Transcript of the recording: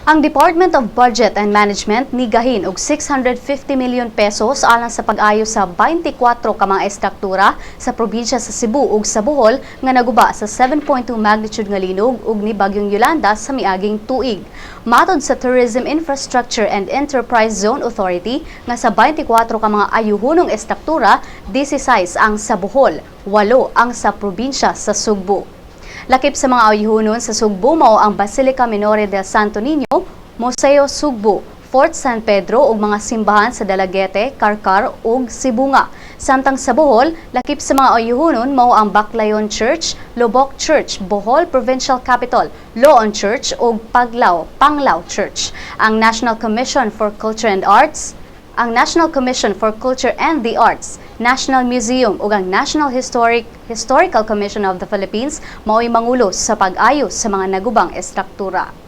Ang Department of Budget and Management nigahin og 650 million pesos alang sa pag-ayo sa 24 ka mga estruktura sa probinsya sa Cebu ug sa Bohol nga naguba sa 7.2 magnitude nga linog ug ni Bagyong Yolanda sa miaging tuig. Matod sa Tourism Infrastructure and Enterprise Zone Authority nga sa 24 ka mga ayuhunong estruktura, 16 ang sa Bohol, 8 ang sa probinsya sa Sugbo. Lakip sa mga ayuhonon sa Sugbo mao ang Basilica Minore del Santo Niño, Museo Sugbo, Fort San Pedro ug mga simbahan sa Dalaguete, Carcar ug Sibunga. Samtang sa Bohol, lakip sa mga ayuhonon mao ang Baclayon Church, Loboc Church, Bohol Provincial Capitol, Loon Church ug Panglao Church. Ang National Commission for Culture and the Arts, National Museum ug ang National Historical Commission of the Philippines mao'y mangulo sa pag-ayos sa mga nagubang estruktura.